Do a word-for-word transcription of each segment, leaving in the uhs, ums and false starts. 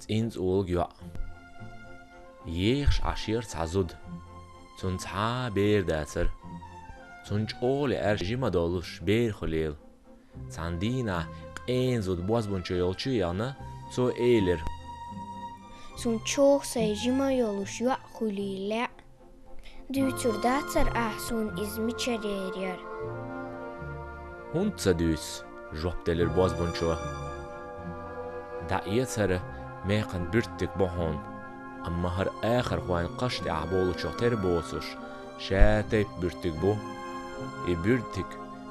ЦӀинцӀолаг йоӀ. Ехаш Ӏаш яр цхьа зуда. Цунна цхьа а бер дацар. Цунна чӀогӀа лаьар жима долуш бер хуьлийла. Цхьана дийнахь къена зуда бозбунчо йолчу а яхана, цо элира: «Суна чӀогӀа сайн жима йолуш йоӀ хуьлийла лаьа. Дуьйцур дацара ахь суна иза мичара яр?» «ХӀунда ца дуьйцу?» — жоп делира бозбунчо. «ДӀаэцара мехкан буьртиг бу хьуна, амма хӀара ахархойн кхаш тӀехь болучух тера боцуш, ша тайпа буьртиг бу. И буьртиг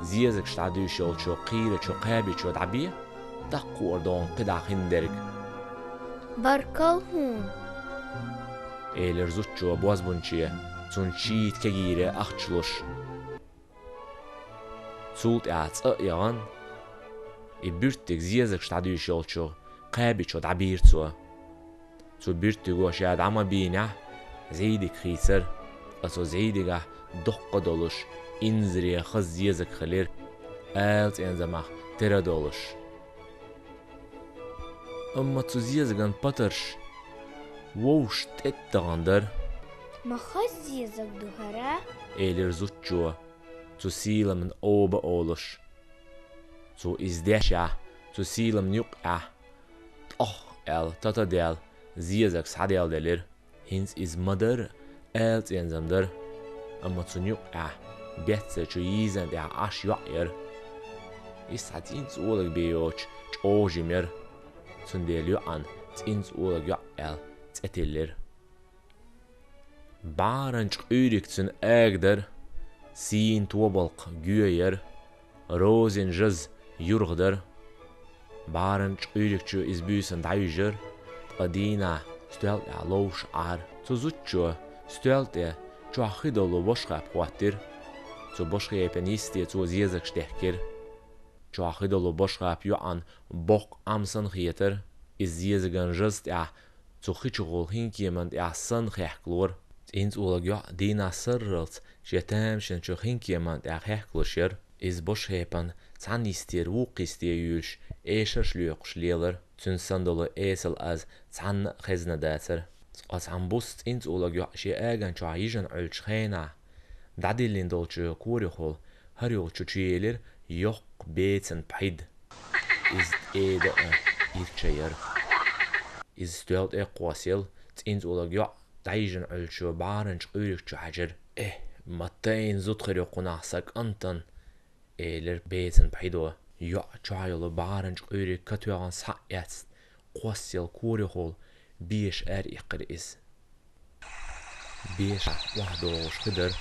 зезагаш дӀадуьйш йолчу кхийрачу кхабичо дӀабе, дӀакхоар догӀун кхидӀа хиндерг». «Баркалла хьуна», — элира зудчо бозбунче, цунна шийтта кегийра ахча луш. Цул тӀаьхьа цӀа а яхана, и буьртиг зезагаш дӀадуьйш йолчу кхабичо дӀабийра цо. Цу буьртиго ша дӀа ма бийнехь, зӀийдиг хийцара, ткъа цу зӀийдигахь доккха а долуш, инзаре хаза зезаг хилира, ала цӀензамах тера а долуш. Амма цу зезаган патарш вовшашна тӀеттӀа дахана дара. «Ма хаза зезаг ду хӀара», — элира зудчо, цу сийламна оба олуш. Цо иза дешшехь, цу сийламна юккъехь, тӀох аьлла, тата даьлла, зезаг схьаделделира. ХӀинца иза ма дара, ала цӀензам дара, амма цунна юккъехь беццачу йизан тӀехь Ӏаш йоӀ яра. Иза цхьа цӀинцӀолаг бен йоцуш чӀожим яра, цундела йоӀана цӀинцӀолаг йоӀ аьлла цӀе тиллира. БӀаьрачу къуьйриг цуьнан ага дара, сийна тобалкха гоь яра, розин жаза юргӀа дара. БӀаьрачу къуьйриг чу иза буьйсанна дӀаюьжара, ткъа дийнахь стоьл тӀехь ловш Ӏара. Цу зудчо стоьл тӀе чохь хи долу бошхап хӀоттира. Цу бошхепан йисте цо зезагаш даьхкира. Чохь хи долу бошхап йоӀана боккха Ӏам санна хетара. Иза зезаган жаза тӀехь цу хи чухула хинкеман тӀехь санна хехкалора. ЦӀинцӀолаг йоӀ дийнахь сарралц шен тамашийна чу хинкеман тӀехь хехкалуш яра. Иза бошхепан цхьана йистера вукху йисте юьйлуш, эшарш лоькхуш лелара. Цуьнан санна долу эсала аз цхьанна а хезна дацара. Ткъа цхьана буса цӀинцӀолаг йоӀ шен аган чохь йижина Ӏуьллучу хенахь, дӀадиллина долчу корехула хӀара йолчу чуелира йоккха бецан пхьида. Иза тӀеда а ирча яра. Иза стоьл тӀе а кхоссаелла, цӀинцӀолаг йоӀ дӀайижина Ӏуьллучу бӀаьрачу къуьйриг чу хьаьжира. «Э, ма тайна зуда хир ю кхунах сан кӀантана», — элира бецан пхьидо. ЙоӀ чохь йолу бӀаьрачу къуьйриг катоьхна схьа а эцна, кхоссаелла корехула беша ара иккхира иза. Бешахь охьадогӀуш хи дара.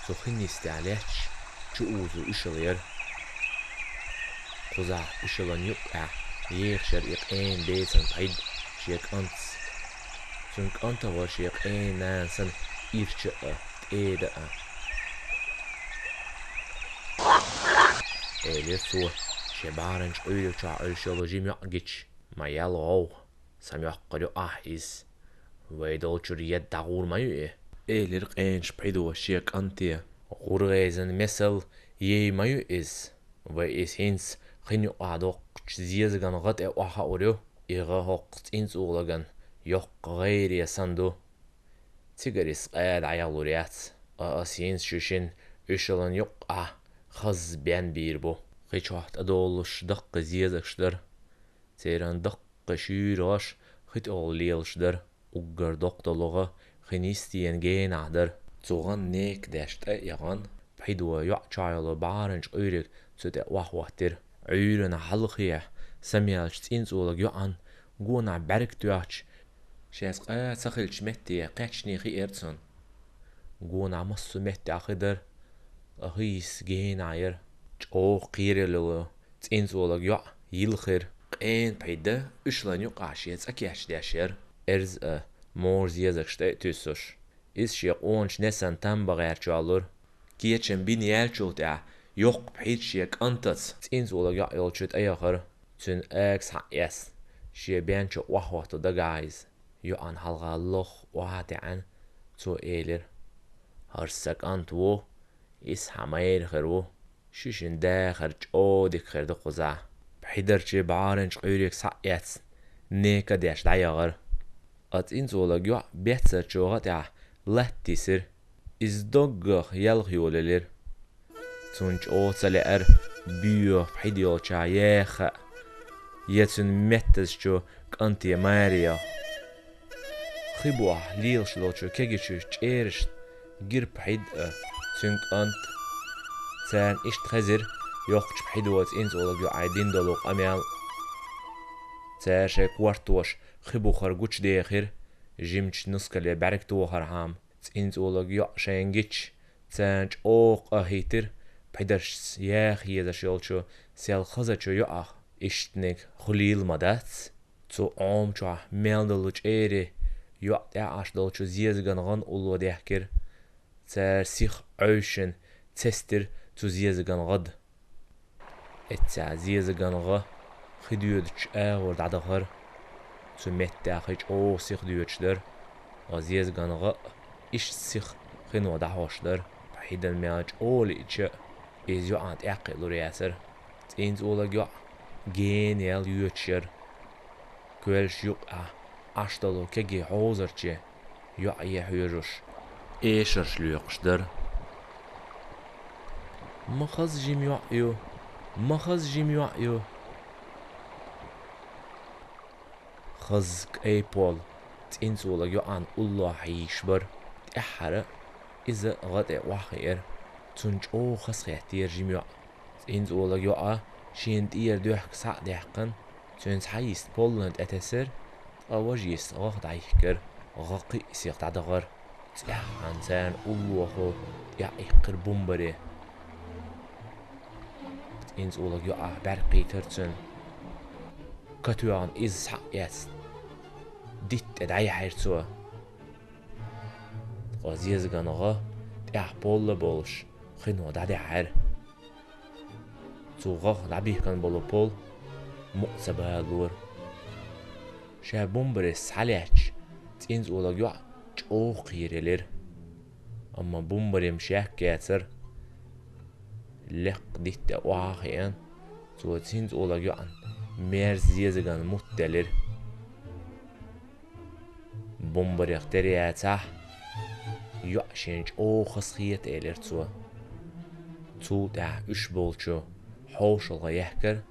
Цу хин йистехь лаьтташ чу узу уьшалла яра. Кхузахь уьшаллан юккъехь ехаш яра и къена бецан пхьида шен кӀантаца. Цуьнан кӀант а вара шен къена нана санна ирча а, тӀеда а. Элира цо, шен бӀаьрачу къуьйриг чохь Ӏуьллуш йолу жима йоӀ гича: «Ма ял гӀовгӀа, сан мохкур ю ахь иза. Вай долчуьра едда дӀагӀур ма ю и», — элира къеначу пхьидо шен кӀанте. «ГӀургӀезан месал ей ма ю иза. Вай иза хӀинца хин юкъахь доккхучу зезаган гӀа тӀе охьахуур ю. И гӀа хӀокху цӀинцӀолаган йоккха гӀайре санна ду. Цигара иза къа дӀаялур яц. Ткъа ас хӀинца шу шина уьшаллан юккъахь хаза бен бийр бу». Хи чохь тӀедолуш даккхий зезагаш дара. Церан даккхий шуьйра гӀаш хи тӀехула лелаш дара. Уггар доккха долу гӀа хин йистенан генахь дара. Цу гӀан нека деш тӀе а яхана, пхьидо йоӀ чохь йолу бӀаьрачу къуьйриг цу тӀе охьахӀоттира. Ӏуьйранна хьалхе самаьлчу цӀинцӀолаг йоӀан гонах бӀаьрг тоьхча, шаьш къа ца хиллачу метте кхечний хиира цунна. Гонах массо а меттехь хи дара, ткъа хи йисса генахь яра. ЧӀогӀа кхералла йолу цӀинцӀолаг йоӀ йилхира. Къена пхьида уьшаллан юккъахь шен цӀа кечдеш яра, эрз а, мора зезагаш тӀе а туьйсуш. Иза шен къоначу несана там бан гӀерташ йолура. Кечам бина яьллачул тӀаьхьа йоккха пхьида шен кӀантаца цӀинцӀолаг йоӀ йолчу тӀе яхара. Цуьнан ага схьа а эцна, шен бен чу охьахӀотто дагахь иза. ЙоӀан хьалха лох охьа а таьӀна, цо элира: «ХӀара сан кӀант ву, иза хьан майра хир ву. Шу шина дахар чӀогӀа дика хир ду кхузахь». Пхьидарчий бӀаьрачу къуьйриг схьа а эцна, нека деш дӀаяхара. Ткъа цӀинцӀолаг йоӀ беццарчу гӀа тӀехь латта йисира. Иза доггах ялх йолаелира. Цунна чӀогӀа ца лаьара боьха пхьида йолчохь яха а, я цуьнан меттазчу кӀанте маре яха. Хи бохахь лелаш долчу кегийчу чӀерашна гира пхьида а, цуьнан кӀант а. Царна иштта хезира йоккхачу пхьидо цӀинцӀолаг йоӀе дина долу къамел а. Цара шайн кортош хи бухара гучудехира, жимачу нускале бӀаьрг тохархьама. ЦӀинцӀолаг йоӀ шайна гича, царна чӀогӀа къахьийтира, пхьидаршца яха езаш йолчу сел хазачу йоӀах иштаниг хуьлийла ма дац. Цу Ӏома чохь мел долу чӀерий йоӀ тӀехь Ӏаш долчу зезаган гӀан улло даьхкира. Цара сиха Ӏуьйшина цестира цу зезаган гӀа да. Эццехь зезаган гӀа хи доьдучу агӀор дӀадахара. Цу меттехь хи чӀогӀа сиха доьдуш дара. Ткъа зезаган гӀа а иштта сиха хино дӀахьош дара. Пхьидан мел чӀогӀа лиъча а, иза йоӀана тӀекхиалур яцара. ЦӀинцӀолаг йоӀ генаяьлла йоьдуш яра. Коьллаш юккъехь Ӏаш долу кегий хьозарчий йоӀе хьоьжуш, эшарш лоькхуш дара. «Ма хаза жима йоӀ ю! Ма хаза жима йоӀ ю!» Хаза кӀайн пол цӀинцӀолаг йоӀана уллохь йийш бара. ТӀаьххьара иза гӀа тӀе охьахиира. Цунна чӀогӀа хазахеттера жима йоӀ. ЦӀинцӀолаг йоӀа шена тӀера доьхка схьа а даьккхина, цуьнан цхьа йист поллина тӀетесира, ткъа важа йист гӀах дӀайихкира, гӀа кхин а сиха дӀадахара. ЦӀеххьана царна уллохо тӀаьхьа иккхира бумбаре. ЦӀинцӀолаг йоӀах бӀаьрг кхийтира цуьнан. Катоьхна иза схьа а эцна, дитта тӀе дӀаяьхьира цо. Ткъа зезаган гӀа тӀехь полла болуш хино дӀадаьхьира. Цу гӀах дӀабихкина болу пол мукъа ца балора. Ша бумбарес схьалаьтташ, цӀинцӀолаг йоӀ чӀогӀа кхераелира. Амма бумбарем шек яцара. Лекха дитта охьа а хиъна, цо цӀинцӀолаг йоӀан мерза зезаган мутт делира. Бумбарех тера яцахь, йоӀ шена чӀогӀа хазахета, элира цо. Цул тӀаьхьа уьш болчу хьошалгӀа яьхкира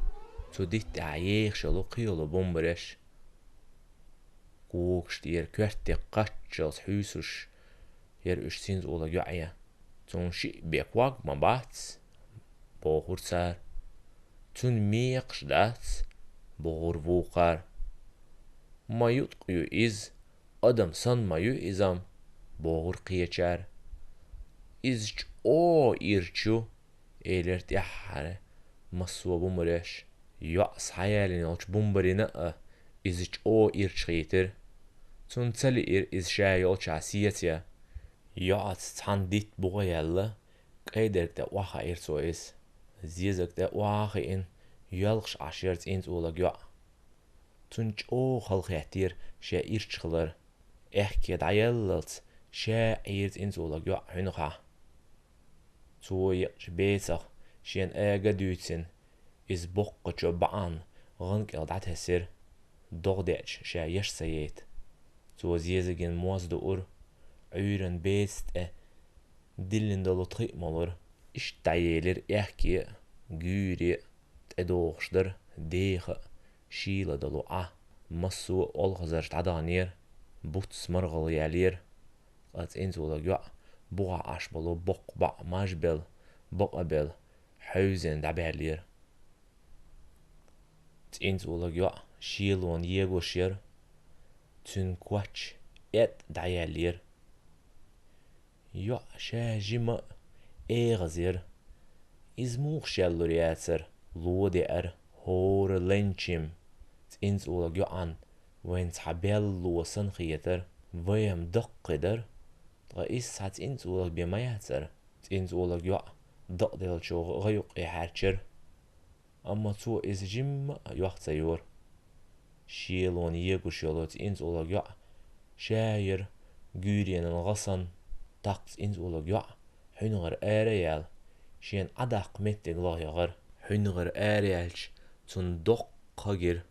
цу дитта тӀехь ехаш йолу кхин йолу бумбареш. Когаш тӀера коьрте кхаччалц хьуьйсуш яра уьш цӀинцӀолаг йоӀе. «Цунна шиъ бен ког ма бац», – бохура цара. «Цуьнан мекхаш дац», – бохура вукхара. «Ма юткъа ю иза, адам санна ма ю иза-м», – бохура кхечара. «Иза чӀогӀа ирча ю», – элира тӀаьххьара массо а бумбареш. ЙоӀ схьаялийна йолчу бумбарина а иза чӀогӀа ирча хийтира. Цунна ца лиира иза ша йолчохь сецаян. ЙоӀаца цхьаьна дитта бухӀа яьлла, кӀайдерг тӀе охьахиира цо иза. Зезаг тӀе охьа а хиъна, йоьлхуш Ӏаш яра цӀинцӀолаг йоӀ. Цунна чӀогӀа халахеттера шен ирча хилар. Аьхке дӀаяллалц ша а Ӏийра цӀинцӀолаг йоӀ хьуьнхахь. Цо екъчу бецах шена ага а дуьйцина, иза боккхачу бӀанна гӀан кӀел дӀатесира, догӀа деача ша еш ца яйта. Цо зезаган моз дуура, Ӏуьйранна беца тӀе диллина долу тхи а молура. Иштта дӀаелира аьхке а, гуьйре а, тӀедогӀуш дара деха а, шийла долу Ӏа. Массо а олхазарш дӀадаханера, буц маргӀал яьллера. Ткъа цӀинцӀолаг йоӀ бухахь Ӏаш болу боккха бӀаӀ мажбелла, бакъабелла, хьевзина дӀабаьллера. ЦӀинцӀолаг йоӀ шелонан егош яра, цуьнан коч аьтта дӀаяьллера. ЙоӀ ша жима а эгӀаза яра. Иза муха шеллур яцара? Ло деара хӀора лен чим. ЦӀинцӀолаг йоӀан вайн цхьа бел ло санна хетара, вай-м даккхий дара. Ткъа иза цхьа цӀинцӀолаг бен ма яцара? ЦӀинцӀолаг йоӀ дакъаделлачу гӀа юккъе хьаьрчира. Амма цо иза жимма а йох ца йора. Шелонан егош йолу цӀинцӀолаг йоӀ ша яра гуьйренан гӀа санна. ТӀаккха цӀинцӀолаг йоӀ хьуьнагӀара ара а яьлла, шена Ӏадаккха меттиг лахъяхара. ХьуьнагӀара ара яьлча, цунна доккха гира.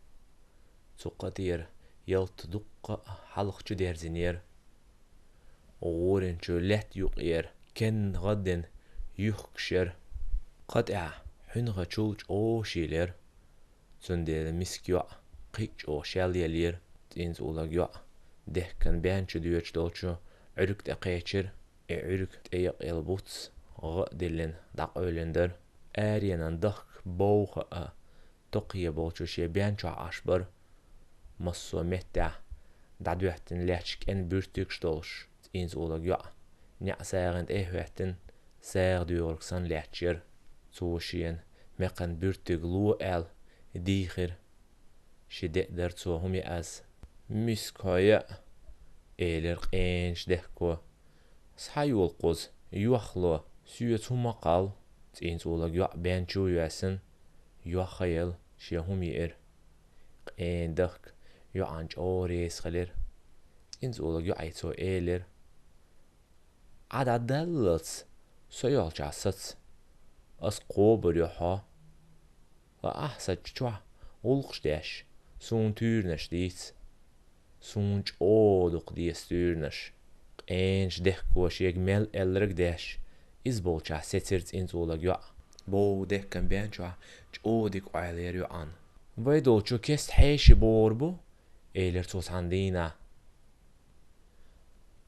Цу кхатера ялта дуккха а хьалха чу дерзинера. ГӀоран чу лаьтта юкъера кенна гӀаддина юхкаш яра. КхатӀехь хьуьнхачул чӀогӀа шийлера. Цундела миска йоӀ кхин а чӀогӀа шелъеллера. ЦӀинцӀулаг йоӀ дехкан бен чу доьдуш долчу Ӏуьрга тӀе кхечира. И Ӏуьрг тӀеякъъелла буц гӀа а диллина дӀакъевлина дара. Аренан дахка бовха а токхе болчу шен бен чохь Ӏаш бара. Массо а меттехь дӀадоьттина лаьтташ кӀен буьртигаш долуш, цӀинцӀулаг йоӀ, неӀ сагӀина тӀе а хӀоьттина, сагӀа доьгӀург санна лаьтташ яра. Цо шена мекхан буьртиг ло аьлла дийхира. Ши де а дара цо хӀума яаз. «Миска хьо яа», — элира къеначу дехко. «Схьайола кхуза, йохло, соьца хӀума кхалла». ЦӀинцӀулаг йоӀ бен чу а йоьссина, йохаелла шен хӀума йиира. Къена дахка йоӀана чӀогӀа реза хилира. ЦӀинцӀулаг йоӀе цо элира: «Ӏа дӀадаллалц со йолчохь саца. Ас кхобур ю хьо. Ва ахь сан чохь гӀуллакхаш деш, суна туьйранаш дийца. Суна чӀогӀа дукха деза туьйранаш». Къеначу дехко шега мел аьлларг а деш, иза болчохь сецира цӀинцӀулаг йоӀ. Бов дехкан бен чохь чӀогӀа дика Ӏойла яра йоӀана. «Вай долчу кеста хьеший богӀур бу», — элира цо цхьана дийнахь.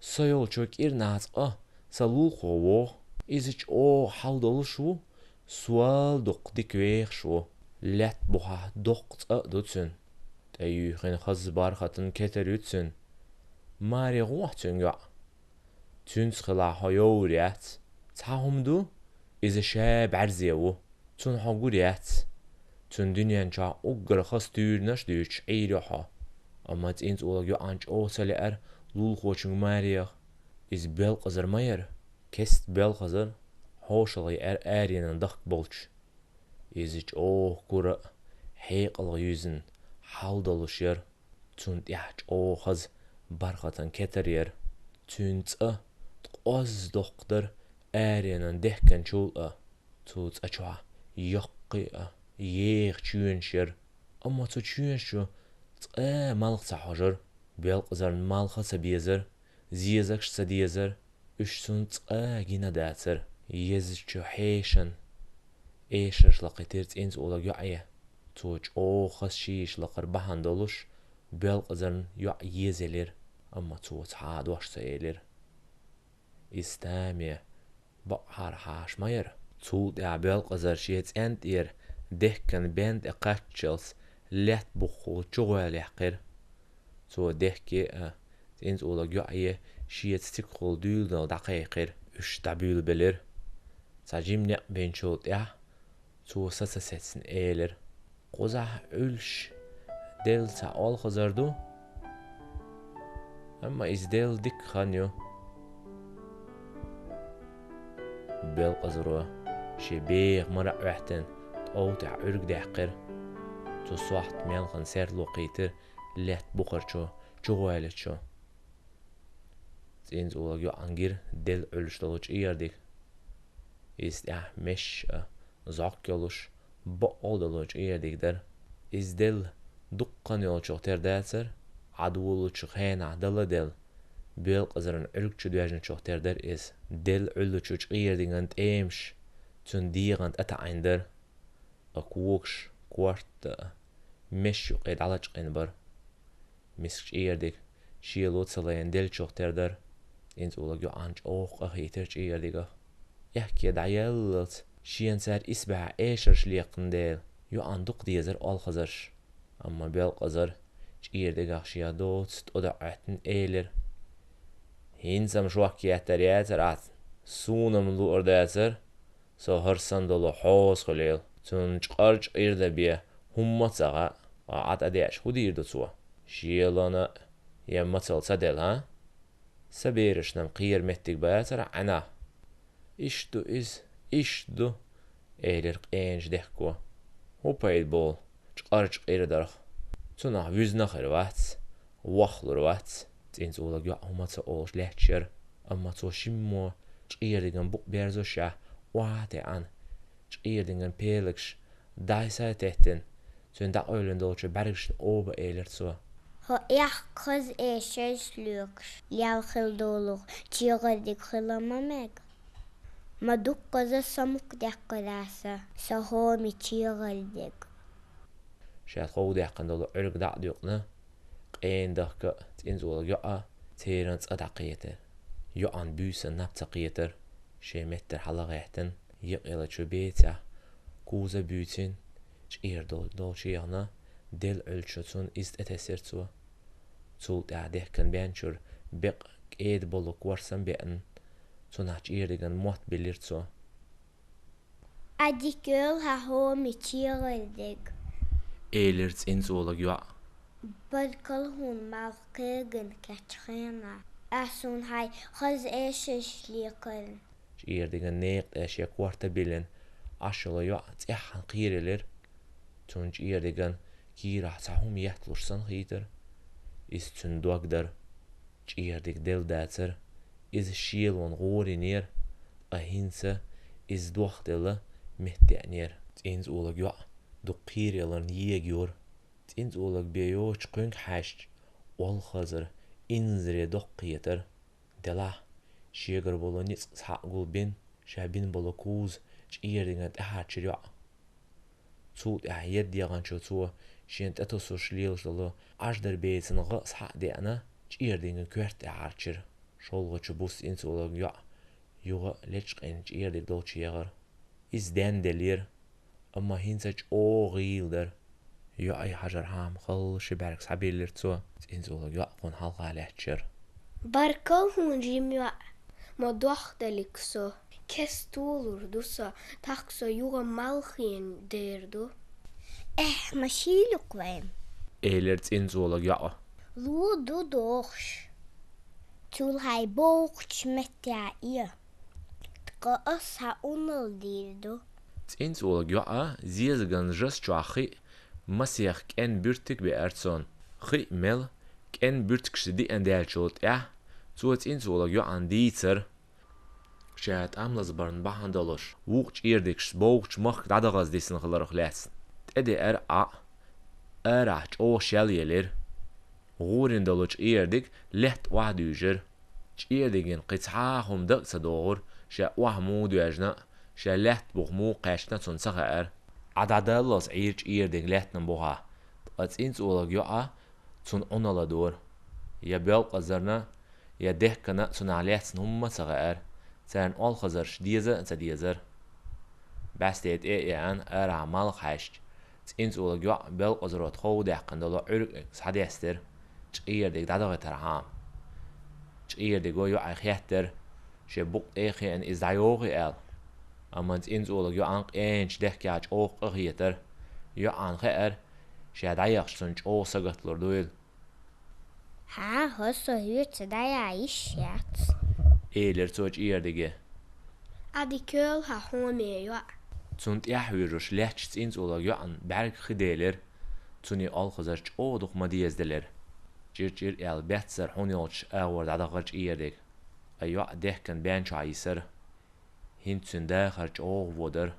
«Со йолчу кӀирнацкъа сан лулахо вогӀу. Иза чӀогӀа хьал долуш ву, сол дуккха дика вехаш ву. Лаьтта бухахь доккха цӀа а ду цуьнан. ТӀеюьйхина хаза бархатан кетар ю цуьнан. Маре гӀохьа цуьнга йоӀ. Цуьнца хилахь хьо йовр яц. Цхьа хӀума ду, иза ша бӀаьрзе ву. Цунна хьо гур яц. Цуьнан дуьнен чохь уггар хаза туьйранаш а дуьйцуш Ӏийр ю хьо». Амма цӀинцӀулаг йоӀана чӀогӀа ца лаьара лулахочуьнга маре яха. Иза Белкъазар ма яра. Кеста Белкъазар хьошалгӀа яьара аренан дахка болчу. Иза чӀогӀа кура а, хьекъалгӀа юьзна хьал долуш яра. Цунна тӀехь чӀогӀа хаза бархатан кетар яра. Цуьнан цӀа ткъоз доккха дара аренан дехканчул а. Цу цӀа чохь яккхий а, еха чоьнаш яра. Амма цу чоьнаш чу цкъа а малх ца хьожура. Белкъазарна малх а ца безара, зезагаш а ца дезара. Уьш цунна цкъа а гина дацара. Езачу хьешан эшарш лакхийтира цӀинцӀулаг йоӀе. Цо чӀогӀа хаза шийлаш лакхара бахьана долуш, Белкъазарна йоӀ езаелира, амма цо цхьа а дош ца элира. Иза таме бакъхьара хьаша ма яра. Цул тӀаьхьа Белкъазар шен цӀен тӀера дехкан бен тӀе кхаччалц лаьтта буххул чугӀойл яьккхира. Цо дехке а, цӀинцӀулаг йоӀе шеца цигахула дуьйладала дӀакхайкхира. Уьш дӀабуьйлабелира. Цхьа жима некъ бинчул тӀаьхьа цо саца сецна элира: «Кхузахь Ӏуьллуш делла цхьа олхазар ду, амма иза делла дика хан ю». Белкъазаро шен беха мара а Ӏоьттина, тӀов тӀехь Ӏуьрг даьккхира. Цу сохьта мелхан серло кхийтира лаьтта бухарчу чугӀойлачу. ЦӀинцӀулаг йоӀана гира делла Ӏуьллуш долу чӀердиг. Иза тӀехь мешаш а, зӀок йолуш, бакъо долу чӀердиг дара. Иза делла дуккха хан йолчух тера дацара, Ӏадволучу хенахь дала а делла, Белкъазаран Ӏуьрг чу доьжначух тера дара иза. Делла Ӏуьллучу чӀердиган тӀемаш цуьнан дегӀан тӀе таӀийна дара. Ткъа когаш, корта а мешаш юкъе дӀалачкъийна бара. Миска чӀердиг шело ца лайна деллачух тера дара. ЦӀинцӀулаг йоӀана чӀогӀа къахийтира чӀердигах. Аьхке дӀаеллалц шена цара исбаьхьа эшарш лекхна дела, йоӀана дукха дезара олхазарш. Амма Белкъазар чӀердигах шен доцу тӀо дӀа Ӏоьттина элира: «ХӀинца-м шок еттар яцара ас, суна-м луур дацара со хӀара санна долу хьоза хуьлийла. Цунна чкъарчкъа ира дан бен хӀумма а ца хаьа, ткъа Ӏа тӀедеача хӀун дийр ду цо? Шелана а, я мацалла ца делла, хӀа? Сан берашна-м кхера меттиг бацара Ӏаьнах». «Иштта ду иза, иштта ду», — элира къеначу дехко. «ХӀун пайда болу чкъарчкъа ира дарх? Цунах вуьзна а хир вац, вохлур вац». ЦӀинцӀулаг йоӀ хӀума ца олуш лаьтташ яра, амма цо шиммо чӀердиган букъ берзошехь, охьа а теӀана, чӀердиган пелагаш дӀасатеттина, Цуьнан дӀакъевлина долчу бӀаьргашна оба элира цо: «ХӀо эхь хаза эшарш лоькхуш лелла хила долу чегӀардиг хила ма мега. Ма дуккхаза самукъадаккхира аса, сан хӀоми чегӀардиг». Ша тхов даьккхина долу Ӏуьрг дӀа а дуькъна, къена дахка а, цӀинцӀолаг йоӀа церан цӀа дӀакхетира. ЙоӀан буьйсан наб ца кхетара, шен меттара хьалагӀаьттина, екъаелла чу бецахь, куза а буьйцина, чӀера дол-, долчу яхана, делла Ӏуьллучу цунна иза тӀетесира цо. Цул тӀаьхьа дехкан бен чуьра бекъа кӀеда болу корсам беана, цунах чӀера диган мотт биллира цо. «Ӏа дика йойла хьан хӀоми чегӀардиг», — элира цӀинцӀолаг йоӀа. «Баркалла хьуна малх кхеган кечхьана, ахь суна хьайн хаза эшарш лоькхарна». ЧӀера диган некъа тӀе шен корта а биллина, Ӏаш йолу йоӀ цӀеххьана кхераелира. Цунна чӀера диган кийрахь цхьа хӀума етталуш санна хийтира. Иза цуьнан дог дара. ЧӀера диг делла дацара. Иза шелонан гӀора йинера, ткъа хӀинца иза дохделла метта деънера. ЦӀинцӀолаг йоӀ дукха кхераяларна ега йора. ЦӀинцӀолаг бен йоцучу кхуьнга хьаьжча, олхазар инзаре доккха кхетара. Делахь, шегара болу ницкъ схьа а гулбина, ша бина болу куза чӀера диган тӀехьарчира йоӀ. Цул тӀаьхьа ерриг дегӀанчо цо шена тӀетосуш лелаш долу Ӏаждар бецан гӀа а схьа а деана, чӀера диган коьрта тӀехьарчира. ШолгӀачу буса цӀинцӀолаг йоӀ юха а лечкъина чӀера диг долчу яхара. Иза денделлера, амма хӀинца чӀогӀа гӀийла дара. ЙоӀе хьажархьама халла ши бӀаьрг схьабиллира цо, цӀинцӀолаг йоӀ кхунна хьалха лаьттара. «Баркалла хьуна, жима йоӀ, ма дохделлиг со. Кеста толур ду со, тахка со юха малхе дер ду». «Эхь, ма шийла вайна», — элира цӀинцӀолаг йоӀа. «Лу ду дохуш. Цул хьайн бохучу меттехь э. Ткъа ас хьан унал дийр ду». ЦӀинцӀолаг йоӀа зезаган жас чохь хи а, масех кӀен буьртиг а беара цунна. Хи а мела, кӀен буьртигаш диъна даьллачул тӀаьхьа, цо цӀинцӀолаг йоӀана дийцара, ша тӀамлазбарна бахьана долуш, вукху чӀера дигашца бовхачу махка дӀадахаза дисина хиларх лаьцна. ТӀедеара Ӏа а, арахь чӀогӀа шел елира. ГӀурина долу чӀера диг лаьтта охьадуьйжира. ЧӀера дигна кхин цхьа а хӀума дан а ца догӀура, ша охьа муха доьжна а, ша лаьтта буха муха кхаьчна а цунна ца хаьара. Ӏа дӀадаллалц Ӏийра чӀера диг лаьттан бухахь, ткъа цӀинцӀолаг йоӀа цунна Ӏуналла дора. Я боьлкъазарна, я дехкана а цунах лаьцна хӀумма а ца хаьара, царна олхазарш деза а ца дезара. БӀаьсте тӀе а еана, арахь малх хьаьжча, цӀинцӀолаг йоӀ боьлкъазаро тхов даьккхина долу Ӏуьрг схьадестира, чӀера диг дӀадахийтархьама. ЧӀера диго йоӀе хеттера, шен букъ тӀе а хиъна, иза дӀайохий аьлла. Амма цӀинцӀолаг йоӀан къеначу дехкехь чӀогӀа къа хетара. ЙоӀана хаьара, ша дӀаяхча цунна чӀогӀа сагатлур дуйла. «ХӀан, хӀо со хьоьца дӀаяха йиш яц», — элира цо чӀера диге. «Ӏа дика йойла хьан хӀоме йоӀ». Цунна тӀаьхьа вуьйжуш лаьттачу цӀинцӀолаг йоӀан бӀаьрг хи делира, цуьнан олхазар чӀогӀа дукха ма-дезаделира. Чир-чир аьлла баьццара хьуна йолчу агӀор дӀадахара чӀера диг. Ткъа йоӀ дехкан бен чохь йисара. ХӀинца цуьнан дахар чӀогӀа вон дара.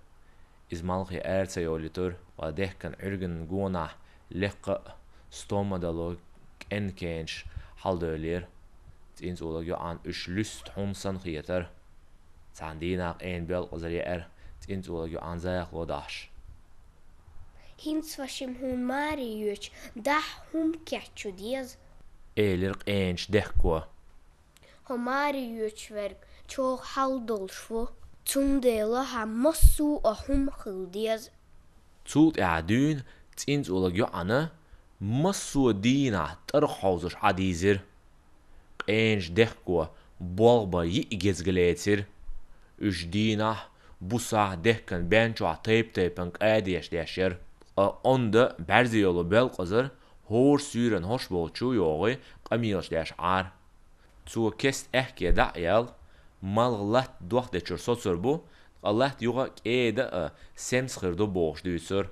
Иза малхе ара ца йолуьйтура, ткъа дехкан Ӏуьрган гонахь лекха а, стомма долу кӀен кенаш хьаладевллера. ЦӀинцӀолаг йоӀана уьш луьста хьуна санна хетара. Цхьана дийнахь къена боьлкъазар еара цӀинцӀолаг йоӀан захало дахьаш. «ХӀинца, ваша, хьуна маре йоьдуш дахьа хӀума кечъян деза», — элира къеначу дехко. «ХӀо маре йоьдуш верг чӀогӀа хьал долуш ву, цундела хьан массо а хӀума хила деза». Цул тӀаьхьа дуьйна цӀинцӀолаг йоӀана массо а дийнахь тӀаргӀа хьовзуш Ӏа дийзира. Къеначу дехко болх бан йиъ гезга лецира. Уьш дийнахь, бусахь дехкан бен чохь тайп-тайпана кӀадеш деш яра. Ткъа онда бӀаьрзе йолу боьлкъазар хӀора суьйранна хӀорш болчу йогӀий къамелаш деш Ӏара. Цо кеста аьхке дӀа а яьлла, малх латта дохдечуьра соцур бу, ткъа латта юха а кӀеда а, семса хир ду бохуш дуьйцура.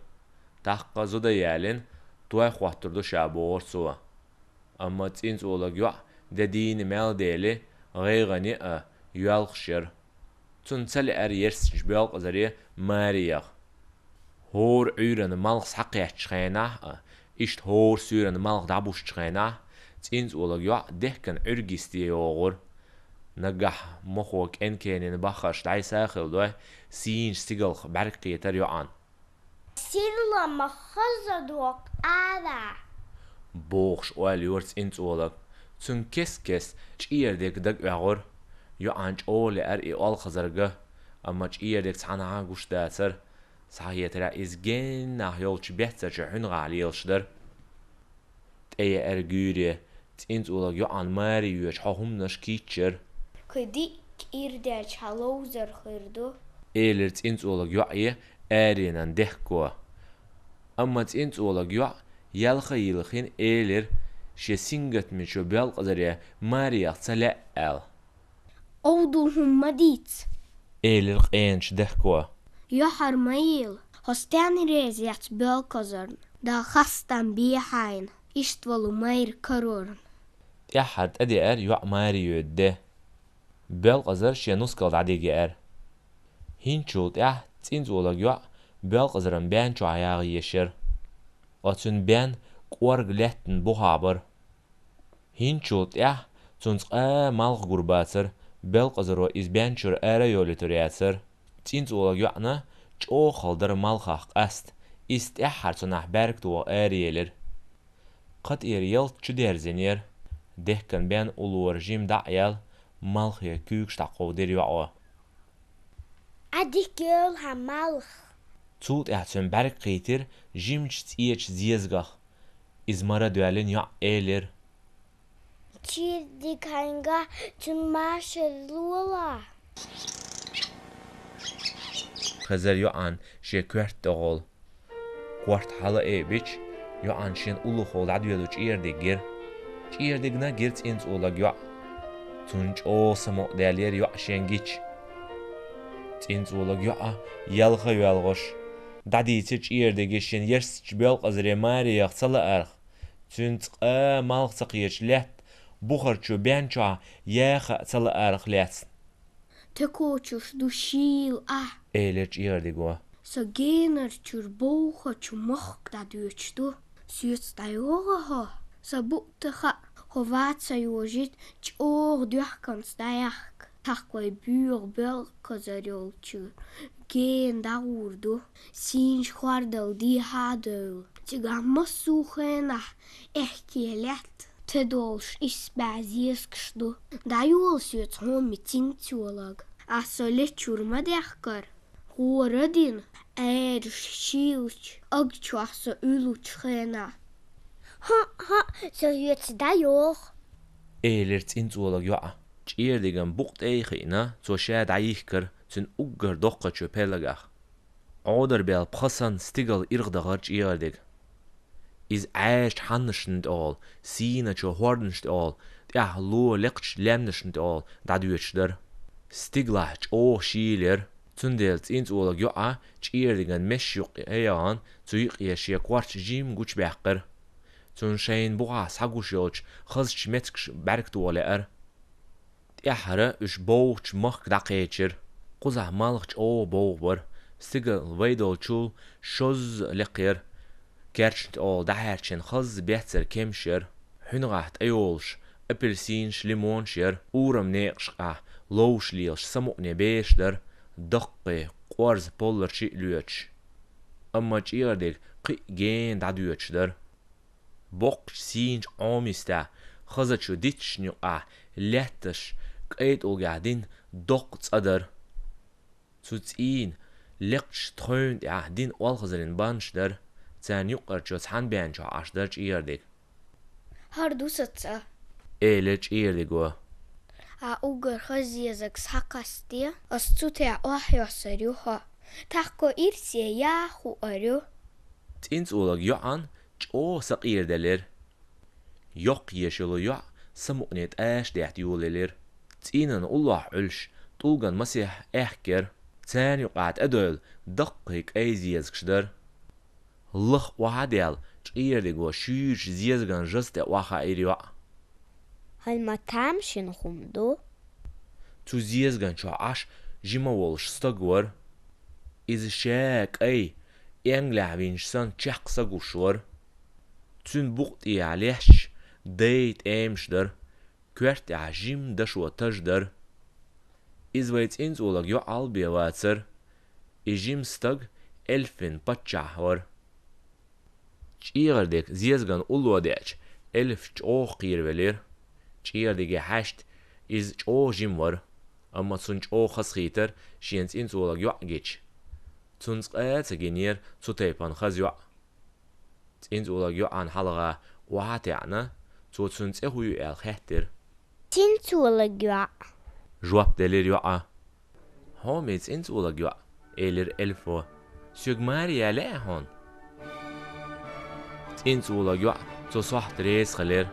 Тахка зуда ялийна, той хӀоттур ду ша бохура цо. Амма цӀинцӀолаг йоӀ де дийна мел дели, гӀайгӀане а йоьлхуш яра. Цунна ца лаьара ерсачу боьлкъазаре маре яха. ХӀора Ӏуьйранна малх схьакхаьчча хенахь а, иштта хӀора суьйранна малх дӀабуссача хенахь, цӀинцӀолага йоӀ дехкан Ӏуьрг йисте йогӀура. Наггахь мохо кӀен-кенан баххарш дӀайса а хилла дой, сийна стигалх бӀаьрг кхетара йоӀан. «Сирла ма хаза дохк ара», — бохуш ойла йора цӀинцӀолага. Цуьнан кест-кеста ЧӀиердиг дага оьгӀура. ЙоӀан чӀогӀа лаьара и оалхазар ган, амма ЧӀиердига цхьанхьа а гуш дацара. Схьахетарехь, иза геннахь йолчу беццачу хьуьнагӀахь лелаш дара. ТӀеяьара гуьйре, цӀинцӀолага йоӀан маре йоьдучу хьо хӀуманаш кийчъяра. «Кхин диъ кӀира даьлча хьан ловзар хир ду», — элира цӀинцӀолага йоӀе аренан дехко. Амма цӀинцӀолага йоӀ, ялх а йилхина, элира, шен сингаттамечу Боьлкъазаре маре яха ца лаьа аьлла. «Овдал хӀума ма дийца», — элира къеначу дехко. «Йохьар ма елла, хьо стенна реза яц Боьлкъазарна, Дала хастам бе хьайна, иштта волу майра карорна». ТӀаьххьара тӀедеара йоӀ маре йоьду де. Боьлкъазар шен нускал дӀадига еара. ХӀинцачул тӀаьхьа цӀинцӀолага йоӀ Боьлкъазаран бен чохь яха езаш яра. Ткъа цуьнан бен кӀорга лаьттан бухахь бара. ХӀинцачул тӀаьхьа цуьнца къа малх гур бацара, Боьлкъазаро иза бен чуьра ара а йолуьйтур яцара. ЦӀинцӀолага йоӀана чӀогӀа хала дара малхах къаста, иза тӀаьххьара цунах бӀаьрг тоха араелира. КхатӀера ялта чудерзийнера. Дехкан бен уллора жима дӀа а яьлла, малхе куьйгаш дӀакховдийра йоӀо. «Ӏа дика йойла хьан малх». Цул тӀаьхьа цуьнан бӀаьрг кхийтира жимачу цӀечу зезагах. Иза мара доьллина йоӀ элира: «ЧӀиердиг, хьайгахь цуьнан машар лолахь». Хезара йоӀан шен коьрта тӀе гӀолла. Корта хьала а айбича, йоӀан шена уллохула дӀадоьду ЧӀиердиг гира. ЧӀиердигна гира цӀинцӀолага йоӀ. Цунна чӀогӀа самукъадаьллера йоӀ шен гича. ЦӀинцӀолага йоӀа ялх а йоьлхуш, дӀадийцира ЧӀиердиге шен ерсачу Боьлкъазаре маре яха ца лаарх, цуьнца къа малх ца кхеташ лаьтта бухарчу бен чохь яха а ца лаарх лаьцна. «Текочуш ду шийла ахь», — элира ЧӀиердиго. «Со генара чуьра бовхачу махка дӀадоьдуш ду. Соьца дӀайогӀа хьо? Сан бутт а хаьа, хьо ван ца йожийта, чӀогӀа доьхканца дӀаяккха. Тахкой боьха Боьлкъазар йолчу гена дӀагӀур ду, сийнаш хордал дехьа а девлла. Цигахь массо а хенахь аьхке лаьтта тӀедолуш исс бӀе зезагаш ду. ДӀайола соьца хьоме цӀинцӀолаг. Ахь со лечуьра ма дехкара. ГӀора а дина, Ӏаьржа шийлачу аг чохь со уьллучу хенахь». «ХӀаъ, хӀаъ, со хьоьца дӀайогӀу», — элира цӀинцӀолага йоӀа. ЧӀиердиган букъ тӀе а хиъна, цо ша дӀайихкира цуьнан уггар доккхачу пелагах. Ӏодар бел пха санна стигала ирхъа дахара ЧӀиердиг. Иза Ӏаьржачу хьаннашна тӀехула, сийначу хӀордашна тӀехула, тӀехь ло лекхачу лаьмнашна тӀехула дӀадоьдуш дара. Стигалахь чӀогӀа шийла яра, цундела цӀинцӀолага йоӀа ЧӀиердиган мешан юккъе а яхана, цу юккъе шен корта жимма гучубаьккхира. Цунна шайна бухахь схьагуш йолчу хазачу меттигаш бӀаьрг тоха лаьара. ТӀаьххьара уьш бовхачу махка дӀакхечира. Кхузахь малх чӀогӀа бовха бара. Стигал вай долчул шозза лекха яра. Керчна тӀехула дӀахьаьрчина хаза беццара кемаш яра. ХьуьнагӀахь тӀейолуш апельсинаш, лимонаш яра. Урам некъашкахь ловш лелаш самукъане бераш дара, даккхий, къорза полларчий а лоьцуш. Амма ЧӀиердиг кхин а гена дӀадоьдуш дара. Боккхачу сийначу Ӏомистехь, хазачу дитташна юкъахь лаьтташ кӀай тӀулгехь дина доккха цӀа дара. Цу цӀийнан лекхачу тхевна тӀехь дина олхазарийн баннаш дара, царна юккъерчу цхьана бен чохь Ӏаш дара ЧӀиердиг. «ХӀара ду сан цӀа», — элира ЧӀиердиго. «Ахь уггар хаза зезаг схьакхаьчча, ас цу тӀехь охьайоссор ю хьо. Тахка ирсе яха хуур ю». ЦӀинцӀолага йоӀана чӀогӀа сакъерделира. Йоккха еш йолу йоӀ самукъане тӀаьш даьхьа йолаелира. ЦӀийнан уллохь Ӏуьллуш, тӀулган масех аьхкера. Царна юкъахь тӀедевлла даккхий кӀай зезагаш дара. Лаха охьа а даьлла, ЧӀиердиго шуьйрачу зезаган жаза тӀе охьахаийра йоӀ. «ХӀара ма тамашийна хӀума ду». Цу зезаган чохь Ӏаш жима волуш стаг вара. Иза ша кӀай, Энгалехь винчу санна чекх са гуш вара. Цуьнан букъа тӀехьа лаьтташ дай тӀемаш дара, коьрта тӀехь жима дашо таж дара. Иза вайн цӀинцӀолог йоӀ Албе вацара. И жима стаг эльфийн паччахь вара. ЧӀегӀардиг зезаган улло деача, эльф чӀогӀа кхеравелира. ЧӀегӀардиге хьаьжча, иза чӀогӀа жима вара, амма цунна чӀогӀа хазахийтара шена цӀинцӀолог йоӀ гича. Цунца къа а ца гинера цу тайпана хаза йоӀ. ЦӀинцӀолаг йоӀан хьалха охьа а таьӀна, цо цуьнан цӀе хӀун ю аьлла хаьттира. «ЦӀинцӀолаг йоӀ», — жоп делира йоӀа. «Хьо ма ю цӀинцӀолаг йоӀ, — элира эльфо. — Соьга маре ян лаьа хьуна?» ЦӀинцӀолаг йоӀ цу сохьта реза хилира.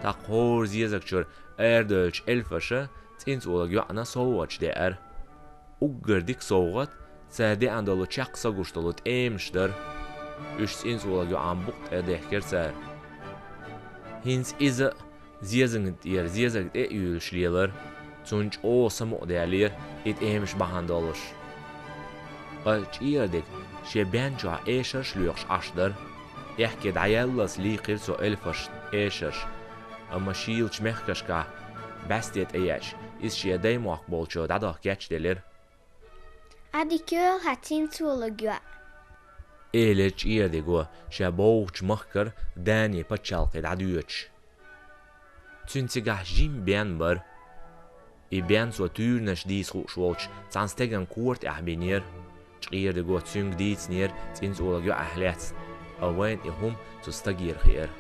ТӀаккха хӀора зезаг чуьра арадевллачу эльфаша цӀинцӀолаг йоӀана совгӀаташ деара. Уггар дика совгӀат — цара деана долу чекх са гуш долу тӀемаш дара. Уьш цӀинцӀолаг йоӀан букъа тӀе дехкира цара. ХӀинца иза а зезагна тӀера зезаг тӀе а юьйлуш лелара, цунна чӀогӀа самукъадаьллера и тӀемаш бахьана долуш. Ткъа чӀегӀардиг шен бен чохь эшарш лоькхуш Ӏаш дара. Аьхке дӀаяллалц лийкхира цо эльфашна эшарш, амма шийлачу мехкашкахь бӀаьсте тӀееача, иза шен даймохк болчо дӀадаха кечделира. «Ӏадика йойла хьан, цӀинцӀолаг йоӀ», — элира чӀегӀардиго, ша бовхачу махкара Дани пачхьалкхе дӀадоьдуш. Цуьнан цигахь жима бен бара. И бен цо туьйранаш дийца хууш волчу цхьана стеган кора тӀехь бинера. ЧӀегӀардиго цуьнга дийцинера цӀинцӀолаг йоӀехь лаьцна, а вайна и хӀума цу стагера хиира.